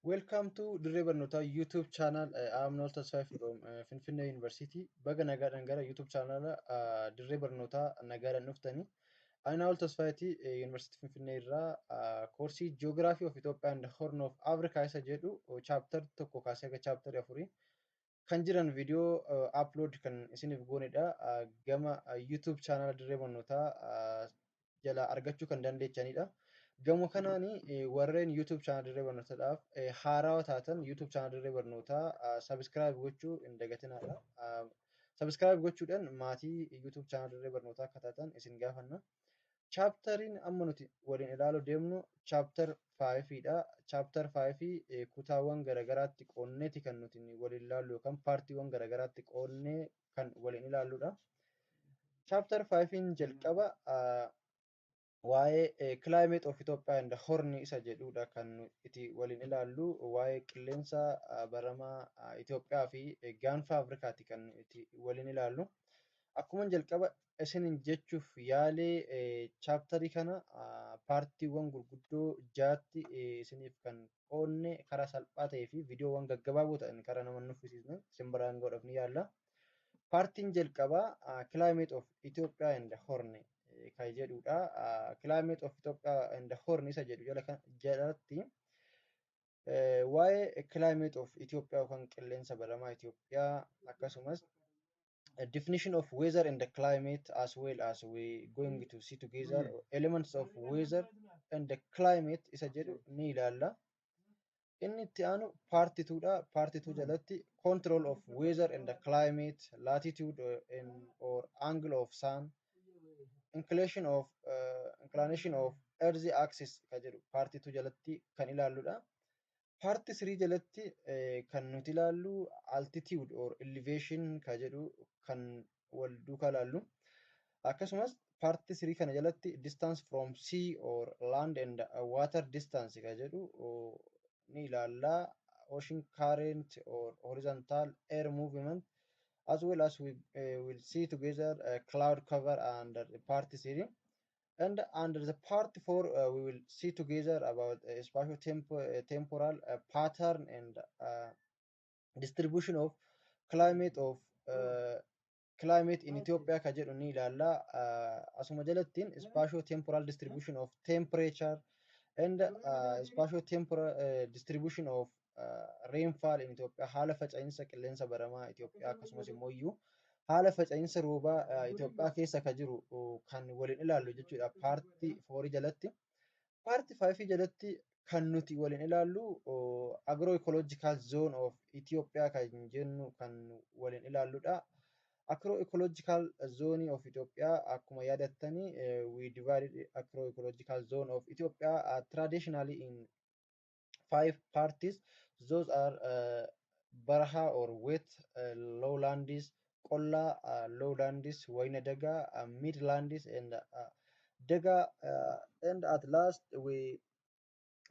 Welcome to Dirree Barnootaa YouTube channel. I am Noel Tasfaye from Finfinnee University. Baga nagaadhaan gara YouTube channel Dirree Barnootaa nagaadhaan dhuftanii. Ani Noel Tasfayeeti, University Finfinnee irraa koorsii Geography of Ethiopia and Horn of Africa isa jedhu chapter 1 kaasee haga chapter 4 kan jiran viidiyoo upload kan isiniif goonedha. Gama YouTube channel Dirree Barnootaa jalaa argachuu kan dandeechanidha. Gama kanaan warreen YouTube channel Dirree Barnootaadhaaf haarawaa taatan YouTube channel Dirree Barnootaa subscribe gochuu hin dagatinaadha. Subscribe gochuudhaan maatii YouTube channel Dirree Barnootaa akka taatan isin gaafanna. Chapteriin amma nuti waliin ilaaluu deemnu chapter 5dha. Chapter 5 kutaawwan garaagaraatti qoonneeti kan nuti waliin ilaallu yookaan partiiwwan garaagaraatti qoonnee kan waliin ilaalludha. Chapter 5 jalqaba waa'ee climate of Ethiopia and Horn isa jedhudha kan nuti waliin ilaallu. Waa'ee qilleensa baramaa Itoophiyaa fi Gaanfa Afrikaati kan nuti waliin ilaallu. Akkuma jalqaba isinin jechuuf yaalee, chapterii kana partiiwwan gurguddoo ja'atti isiniif kan qoonne karaa salphaa ta'ee fi viidiyoowwan gaggabaaboo ta'an karaa nama nuffisiisne isin biraan gahuudhaaf ni yaalla. Partiin jalqabaa climate of Ethiopia and Horn kan jedhudha. Climate of Ethiopia and Horn isa jedhu jalatti waa'ee climate of Ethiopia yookaan qilleensa baramaa Itoophiyaa, akkasumas definition of weather and the climate, as well as we going to see together elements of weather and the climate isa jedhu ni ilaalla. Inni itti aanu part 2dha. Part 2 jalatti control of weather and the climate, latitude and or angle of sun, inclination of earth axis kan jedhu part 2 jalatti kan ilaalludha. Part 3 jalatti kan nuti ilaallu altitude or elevation kan jedhu kan wal duukaa ilaallu. Akkasumas part 3 kana jalatti distance from sea or land and water distance kan jedhu ni ilaalla. Ocean current or horizontal air movement, as well as we will see together cloud cover under the part 3, and under the part 4 we will see together about spatial temporal pattern and distribution of climate in Ethiopia ka jedhu ni ilaalla. Asuma jalattiin spatial temporal distribution of temperature and spatial temporal distribution of rainfall in Ethiopia, haala faca'insa qilleensa baramaa Itoophiyaa akkasumas immoo iyyuu haala faca'insa roobaa Itoophiyaa keessa ka jiru kan waliin ilaallu jechuudha part 4 jalatti. Part 5 jalatti kan nuti waliin ilaallu agro ecological zone of Ethiopia kan jennu kan waliin ilaalludha. Agro ecological zone of Ethiopia, akkuma yaadattani, we divided agro ecological zone of Ethiopia traditionally in five parts. Those are Baraha or wet lowlands, Qolla lowlands, Wayna Daga, midlands, and Dega. And at last we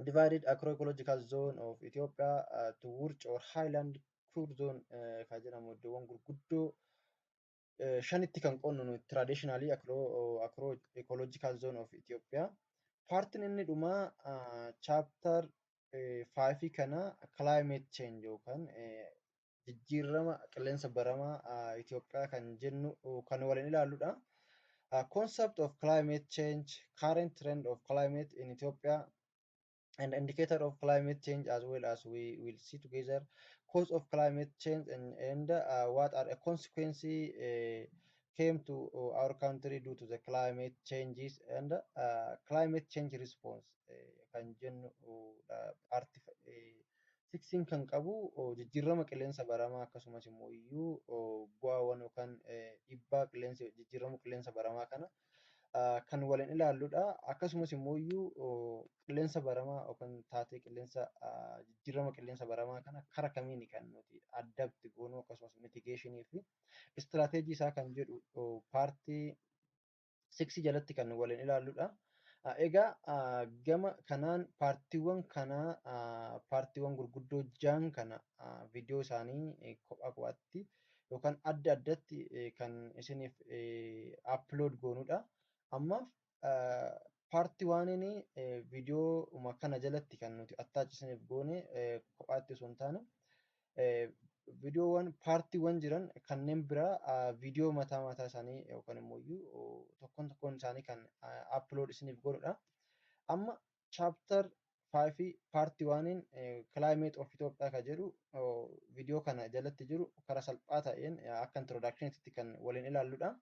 divided agroecological zone of Ethiopia to Wurch or highland core zone kan jedhamu iddoowwan gurguddoo shanitti kan qoonnu nuti traditionally agro ecological zone of Ethiopia. Partiin inni dhumaa chapter 5 kana climate change yookaan jijjiirama qilleensa baramaa Itoophiyaa kan jennu kan waliin ilaalludha. Concept of climate change, current trend of climate in Ethiopia, and indicator of climate change, as well as we will see together cause of climate change and what are the consequences came to our country due to the climate changes and climate change response kan jennu. Part 6 kan qabu jijjiirama qilleensa baramaa akkasumas immoo iyyuu bu'aawwan yookaan dhiibbaa qilleensa jijjiirama qilleensa baramaa kana kan waliin ilaalludha. Akkasumas immoo iyyuu qilleensa baramaa yookaan taatee qilleensa jijjiirama qilleensa baramaa kana kara kamiin kan nuti adapt goonuu, akkasumas mitigationii fi strategy isaa kan jedhu part 6 jalatti kan waliin ilaalludha. Egaa gama kanaan partiiwwan kanaa, partiiwwan gurguddoo ja'an kana viidiyoo isaanii kophaa kophaatti yookaan adda addatti kan isiniif upload goonudha. Ammaaf Part oneiin viidiyoo kana jalatti kan nuti attach isiniif goone, kophaatti osoo hin taane, viidiyoowwan partiiwwan jiran kanneen biraa viidiyoo mataa mataa isaanii yookaan immoo tokkoon tokkoon isaanii kan upload isiniif godhudha. Amma chapter 5 part oneiin climate of Ethiopia kan jedhu viidiyoo kana jalatti jiru karaa salphaa ta'een akka introductionitti kan waliin ilaalludha.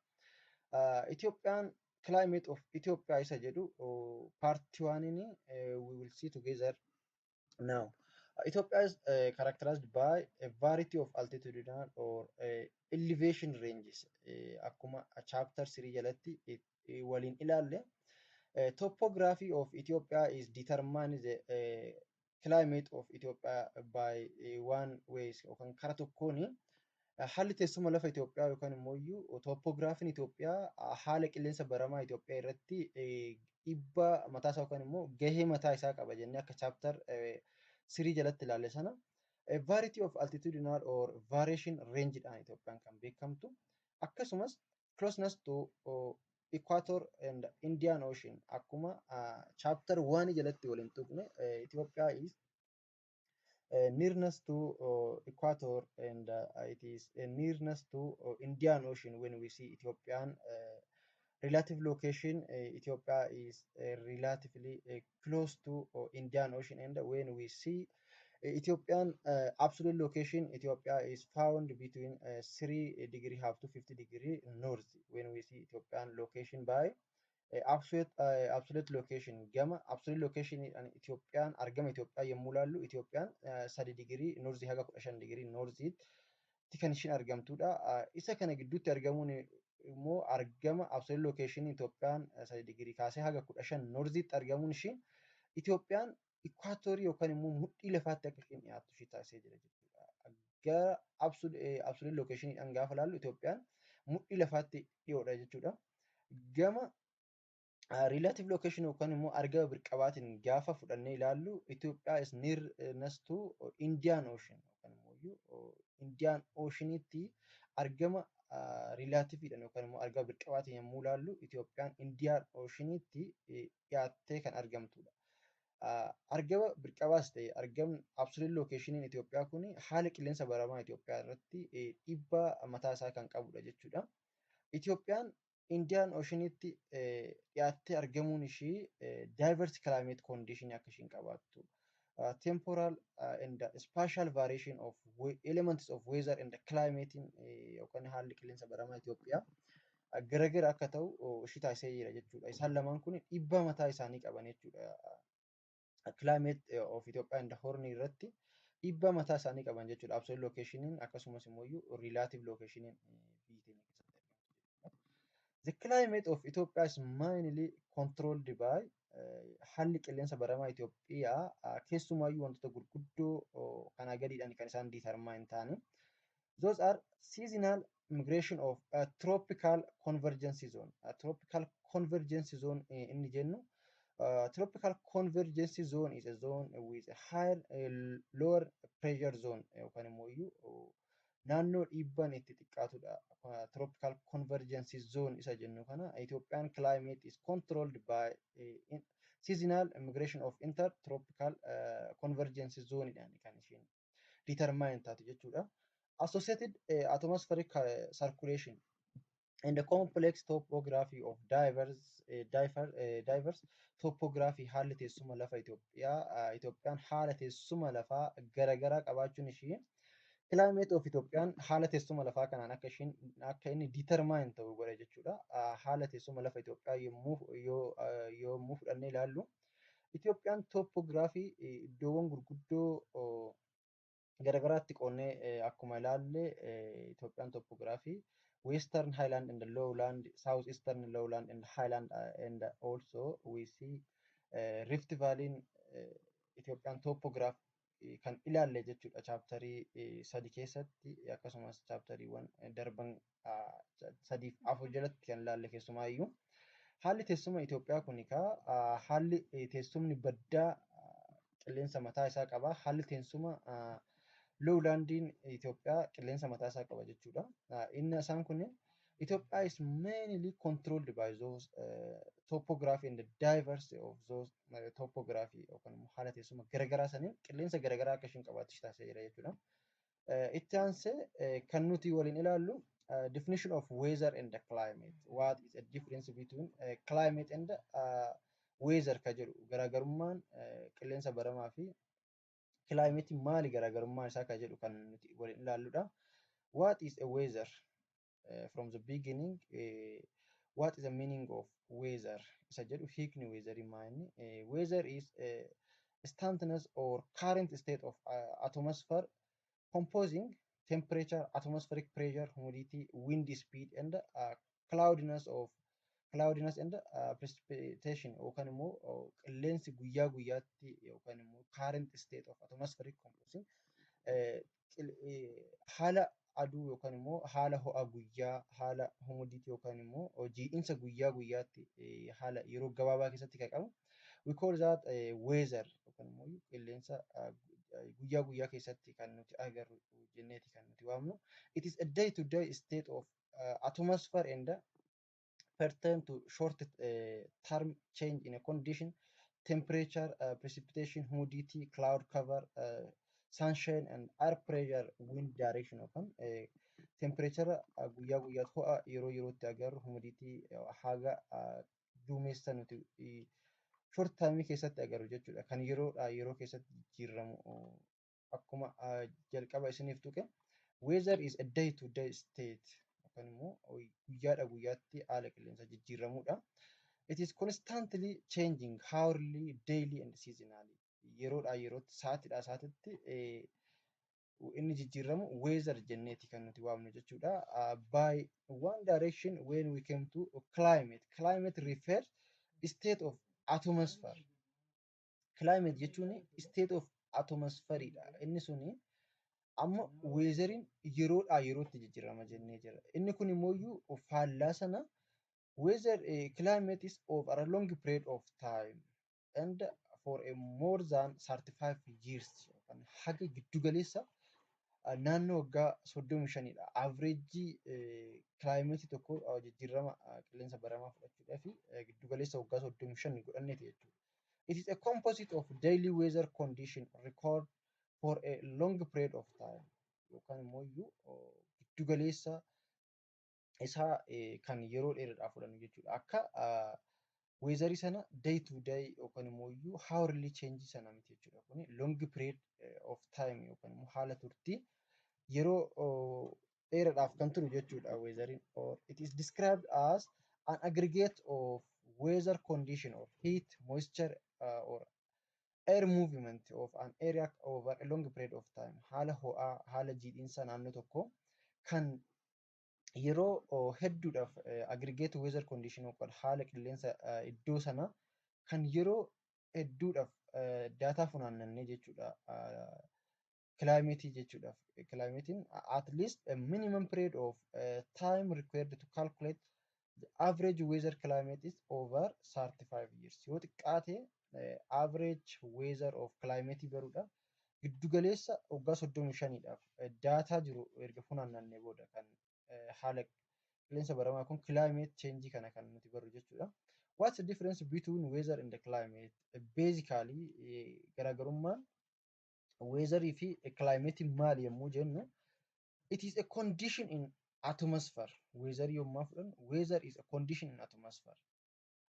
Itoophiyaan climate of Ethiopia isa jedhu part oneiin we will see together now. Ethiopia is characterized by a variety of altitudinal or elevation ranges. Akkuma chapter 3 jalatti waliin ilaalle, topography of Ethiopia is determined the climate of Ethiopia by one ways, yookaan karaa tokkoon haalli teessuma lafa Itoophiyaa yookaan immoo iyyuu topographiin Itoophiyaa haala qilleensa baramaa Itoophiyaa irratti dhiibbaa mataa isaa yookaan immoo gahee mataa isaa qaba jennee akka chapter 3 jalatti ilaalle sana, a variety of altitudinal or variation range dhaan Itoophiyaan kan beekamtu, akkasumas closeness to equator and Indian Ocean. Akkuma chapter 1 jalatti waliin tuqne, Ethiopia is nearness to equator and it is nearness to Indian Ocean. When we see Ethiopian relative location, Ethiopia is relatively close to Indian Ocean, and when we see Ethiopian absolute location, Ethiopia is found between 3 degree half to 50 degree north. When we see Ethiopian location by absolute location, gama absolute location Itoophiyaan argama Itoophiyaa yommuu ilaallu, Itoophiyaan 3 digirii northii haga 15 digirii northiitti kan ishiin argamtudha. Isa kana gidduutti argamuun immoo argama absolute location Itoophiyaan 3 digirii kaasee haga 15 northiitti argamuun ishii Itoophiyaan equatorii yookaan immoo mudhii lafaatti akka isheen dhiyaattu ishee taasisee jira jechuudha. Gara absolute locationiidhaan gaafa ilaallu, Itoophiyaan mudhii lafaatti dhiyoodha jechuudha. Gama relative location yookaan immoo argama birqabaatiin gaafa fudhannee ilaallu, Itoophiyaa is nearness to Indian Ocean yookaan immoo Indian Oceanitti argama relativeiidhaan yookaan immoo argama birqabaatiin yommuu ilaallu, Itoophiyaan Indian Oceanitti dhiyaattee kan argamtudha. Argama birqabaas ta'e argamni absolute locationiin Itoophiyaa kun haala qilleensa baramaa Itoophiyaa irratti dhiibbaa mataa isaa kan qabudha jechuudha. Itoophiyaan Indian Oceanitti dhiyaattee argamuun ishii diverse climate condition akka ishiin qabaattu, temporal and spatial variation of elements of weather and climate yookaan haalli qilleensa baramaa Itoophiyaa garagara akka ta'u ishii taasisee jira jechuudha. Isaan lamaan kun dhiibbaa mataa isaanii qaban jechuudha. Climate of Ethiopia and Horn irratti dhiibbaa mataa isaanii qaban jechuudha. Absolute locationiin akkasumas immoo relative locationiin biyya keenya keessatti argamtu jechuudha. The climate of Ethiopia is mainly controlled by, haalli qilleensa baramaa Itoophiyaa keessumaayyuu wantoota gurguddoo kanaa gadiidhaan kan isaan determine ta'ani. Those are seasonal migration of tropical convergence zone. Tropical convergence zone inni jennu, tropical convergence zone is a zone with a higher lower pressure zone yookaan immoo iyyuu naannoo dhiibbaan itti xiqqaatudha. Tropical convergence zone isa jennu kana Ethiopian climate is controlled by seasonal migration of intertropical convergence zone dhaan kan isheen determine taatu jechuudha. Associated atmospheric circulation and the complex topography of diverse topography, haalli teessuma lafa Itoophiyaa, Itoophiyaan haala teessuma lafaa garaagaraa qabaachuun ishii climate of Itoophiyaan haala teessuma lafaa kanaan akka ishiin akka inni determine ta'u godha jechuudha. Haala teessuma lafa Itoophiyaa yommuu fudhannee ilaallu, Itoophiyaan topography iddoowwan gurguddoo garaagaraatti qoonnee akkuma ilaalle, Itoophiyaan topography Western Highland and the Lowland, Southeastern Lowland and Highland, and also we see Rift Valley Itoophiyaan topography kan ilaalle jechuudha chapterii 3 keessatti, akkasumas chapteriiwwan darban sadiif afur jalatti kan ilaalle keessumaayyuu. Haalli teessuma Itoophiyaa kun egaa haalli teessumni baddaa qilleensa mataa isaa qaba. Haalli teessuma lowlandiin Itoophiyaa qilleensa mataa isaa qaba jechuudha. Inni isaan kunneen Ethiopia is mainly controlled by those topography and the diversity of those topography yookaan immoo haala teessuma garagaraa saniin qilleensa garagaraa akka isheen qabaattu taasisee jira jechuudha. Itti aansee kan nuti waliin ilaallu definition of weather and the climate. What is the difference between climate and weather ka jedhu, garaagarummaan qilleensa baramaa fi climate maali, garaagarummaan isaa ka jedhu kan nuti waliin ilaalludha. What is a weather? From the beginning, what is the meaning of weather isa jedhu, hiikni weatherii maali? Weather is instantaneous or current state of atmosphere composing temperature, atmospheric pressure, humidity, wind speed and cloudiness and precipitation yookaan immoo qilleensi guyyaa guyyaatti yookaan immoo current state of atmospheric composing haala aduu yookaan immoo haala ho'a guyyaa, haala humidity yookaan immoo jiidhinsa guyyaa guyyaatti haala yeroo gabaabaa keessatti kan qabu we call that weather yookaan immoo qilleensa guyyaa guyyaa keessatti kan nuti agarru jenneeti kan nuti waamnu. It is a day to day state of atmosphere and pertain to short term change in a condition, temperature, precipitation, humidity, cloud cover, sunshine and air pressure, wind direction yookaan temperature guyyaa guyyaatti ho'a yeroo yerootti agarru, humidity, haga duumessa nuti short time keessatti agarru jechuudha. Kan yeroodhaa yeroo keessatti jijjiiramu akkuma jalqaba isiniif tuqe, weather is a day to day state yookaan immoo guyyaadha guyyaatti haala qilleensa jijjiiramudha. It is constantly changing hourly, daily and seasonally. Yeroodhaa yerootti, sa'aatiidhaa sa'aatitti inni jijjiiramu weather jenneeti kan nuti waamnu jechuudha. By one direction, when we came to climate, climate refers state of atmosphere. Climate jechuun state of atmosphere dha. Inni suni amma weatheriin yeroodhaa yerootti jijjiirama jennee jira. Inni kun immoo faallaa sana, weather, climate is over a long period of time and for a more than 35 years yookaan haga giddugaleessa naannoo waggaa 35dha. Average climate tokko jijjiirama qilleensa baramaa fudhachuudhaaf giddugaleessa waggaa 35 godhanneeti jechuudha. It is a composite of daily weather condition record for a long period of time yookaan immoo iyyuu giddugaleessa isaa kan yeroo dheeraadhaaf fudhannu jechuudha. Akka weatherii sana day to day yookaan immoo iyyuu hourly change sana miti jechuudha. Kuni long period of time yookaan immoo haala turtii yeroo dheeraadhaaf kan turu jechuudha weatheriin. Or it is described as an aggregate of weather condition of heat, moisture or air movement of an area over a long period of time. Haala ho'aa, haala jiidhinsa naannoo tokkoo kan yeroo hedduudhaaf aggregate weather condition yookaan haala qilleensa iddoo sanaa kan yeroo hedduudhaaf data funaannannee jechuudha. Climateii jechuudhaaf. Climateiin at least a minimum period of time required to calculate the average weather climate is over 35 years. Yoo xiqqaate average weather of climate baruudha. Giddugaleessa waggaa 35dhaaf data jiru erga funaannannee booda kan haala qilleensa baramaa kun climate change kana kan nuti barru jechuudha. What's the difference between weather and the climate? Basically, garaagarummaan weatherii fi climate maali yommuu jennu, it is a condition in atmosphere. Weather yommuu fudhannu, weather is a condition in atmosphere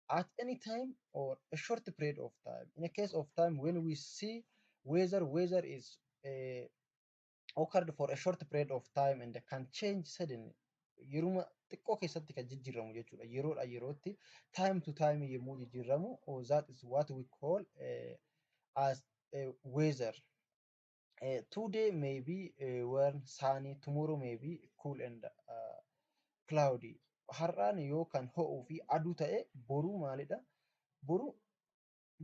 at any time or a short period of time. In a case of time, when we see weather, weather is occurred for a short period of time and can change suddenly. Yeruma xiqqoo keessatti kan jijjiiramu jechuudha. Yeroodha yerootti, time to time yommuu jijjiiramu, that is what we call as a weather. Today may be warm, sunny, tomorrow may be cool and cloudy. Har'aan yoo kan ho'uu fi aduu ta'e, boruu maalidha? Boruu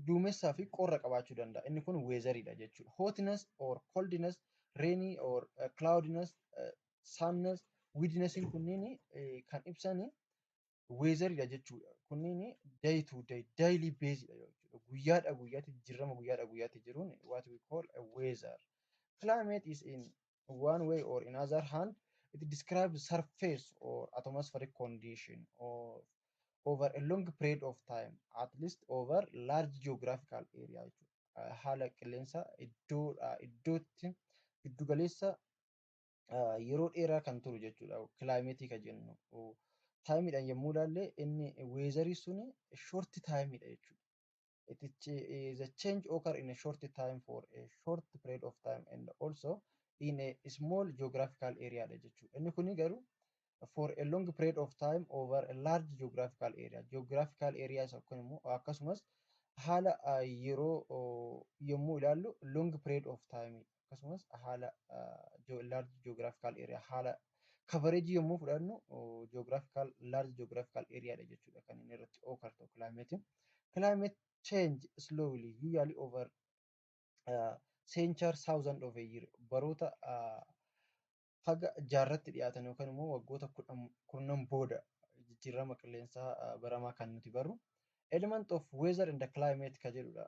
duumessaa fi qorra qabaachuu danda'a. Inni kun weatheriidha jechuudha. Hotness or coldness, rainy or cloudiness, sunness, windiness kunniin kan ibsani weatheriidha jechuudha. Kunniin day to day, daily basedha jechuudha. Guyyaadha guyyaatti jijjiirama guyyaadha guyyaatti jiruun what we call a weather. Climate is in one way or in other hand It describes surface or atmospheric condition or over a long period of time, at least over large geographical area jechuudha. Haala qilleensaa iddoo iddootti giddugaleessa yeroo dheeraa kan turu jechuudha. Climateii kan jennu. Timeiidhaan yommuu ilaalle, inni weatherii suni short timeiidha jechuudha. It is a change occur in a short time for a short period of time and also in a small geographical area dha jechuudha. Inni kuni garuu for a long period of time over a large geographical area. Geographical area isa kun immoo akkasumas haala yeroo yommuu ilaallu long period of time, akkasumas haala large geographical area, haala coverage yommuu fudhannu geographical large geographical area dha jechuudha kan inni irratti occur ta'u climate. Climate change slowly, usually over century, thousand of a year, baroota haga jaarratti dhiyaatan yookaan immoo waggoota kurnan booda jijjiirama qilleensaa baramaa kan nuti barru. Element of weather and the climate ka jedhudha.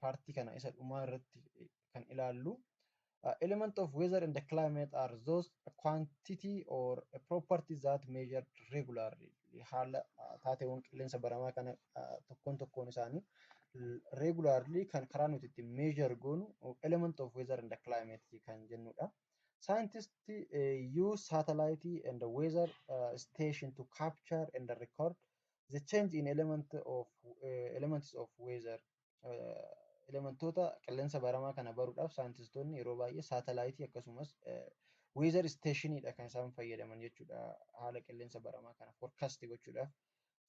Partii kana isa dhumaa irratti kan ilaallu. Element of weather and the climate are those quantity or properties that measured regularly. Haala taateewwan qilleensa baramaa kana tokkoon tokkoon isaanii regularly kan karaa nuti ittiin measure goonu element of weather and the climate kan jennudha. Scientists use satellite and the weather station to capture and record the change in elements of weather. Elementoota qilleensa baramaa kana baruudhaaf saayintistoonni yeroo baay'ee satelliteii akkasumas weather stationiidha kan isaan fayyadaman jechuudha, haala qilleensa baramaa kana forecast gochuudhaaf.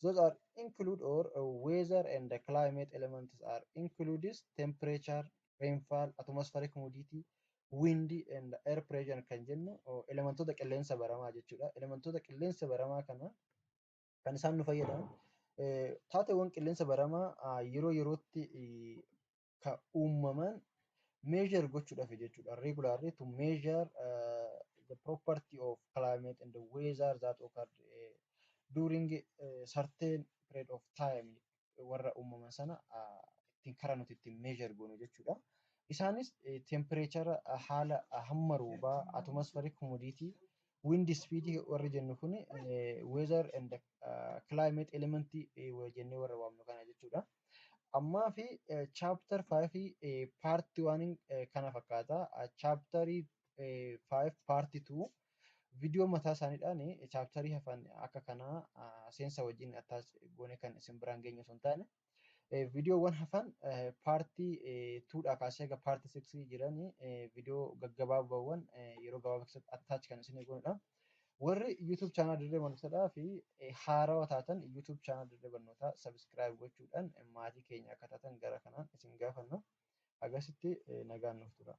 Those are include or weather and the climate elements are included temperature, rainfall, atmospheric humidity, wind and air pressure kan jennu elementoota qilleensa baramaa jechuudha. Elementoota qilleensa baramaa kana kan isaan nu fayyadan taateewwan qilleensa baramaa yeroo yerootti kan uumaman measure gochuudhaaf jechuudha. Regularly to measure the property of climate and the weather that occurred during certain period of time warra uumaman sana ittiin karaa nuti ittiin measure goonu jechuudha. Isaanis temperature, haala hamma roobaa, atmospheric humidity, wind speed warri jennu kun weather and climate element jennee warra waamnu kana jechuudha. Ammaa fi chapter 5 part 1 kana fakkaata. Chapter 5 part 2 viidiyoo mataa isaaniidhaan chapterii hafan akka kanaa seensa wajjin attach goone kan isin biraan geenye osoo hin taane, viidiyoowwan hafan part twodhaa kaasee haga part sixii jiran viidiyoo gaggabaabaawwan yeroo gabaabaa keessatti attach kan isin goonudha. Warri YouTube channel Dirree Barnootaadhaa fi haarawaa taatan YouTube channel Dirree Barnootaa subscribe gochuudhaan maatii keenya akka taatan gara kanaan isin gaafanna. Agasitti nagaan nuuf tura.